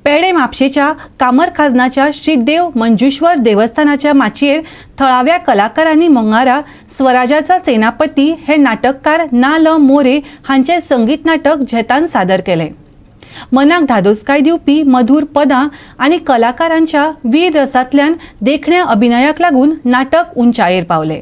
पेडे म्हापशेच्या कामरखाजनाच्या श्री देव मंजुश्वर देवस्थानाच्या माचयेर थळाव्या कलाकारांनी मंगळारा स्वराजाचा सेनापती हे नाटककार ना ल मोरे हांचे संगीत नाटक झेतान सादर केलें. मनाक धादोसकाय दिवपी मधूर पदां आनी कलाकारांच्या वीर रसांतल्यान देखण्या अभिनयाक लागून नाटक उंचायेर पावलें.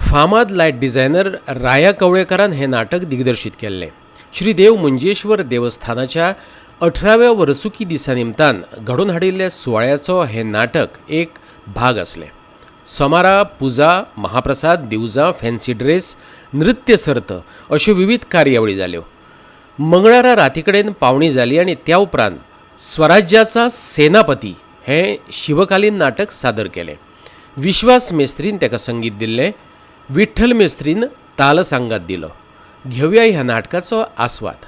फामाद लायट डिझायनर राया कवळेकारान हें नाटक दिग्दर्शीत केल्लें. श्री देव मंजेश्वर देवस्थानाच्या 18व्या वर्सुकी दिसा निमतान घडोवन हाडिल्ल्या सुवाळ्याचो हें नाटक एक भाग आसलें. सोमारा पुजा, महाप्रसाद, दिवजां, फॅन्सी ड्रेस, नृत्य सर्त अश्यो विविध कार्यावळी जाल्यो. मंगळारा राती कडेन पावणी जाली आनी त्या उपरांत स्वराज्याचा सेनापती हें शिवकालीन नाटक सादर केलें. विश्वास मेस्त्रीन ताका संगीत दिल्लें, विठ्ठल मेस्त्रीन ताल सांगात दिलो. घेवया ह्या नाटकाचो आस्वाद.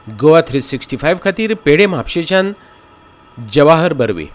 गोवा 365 खातीर पेडे म्हापशेच्यान जवाहर बर्वे.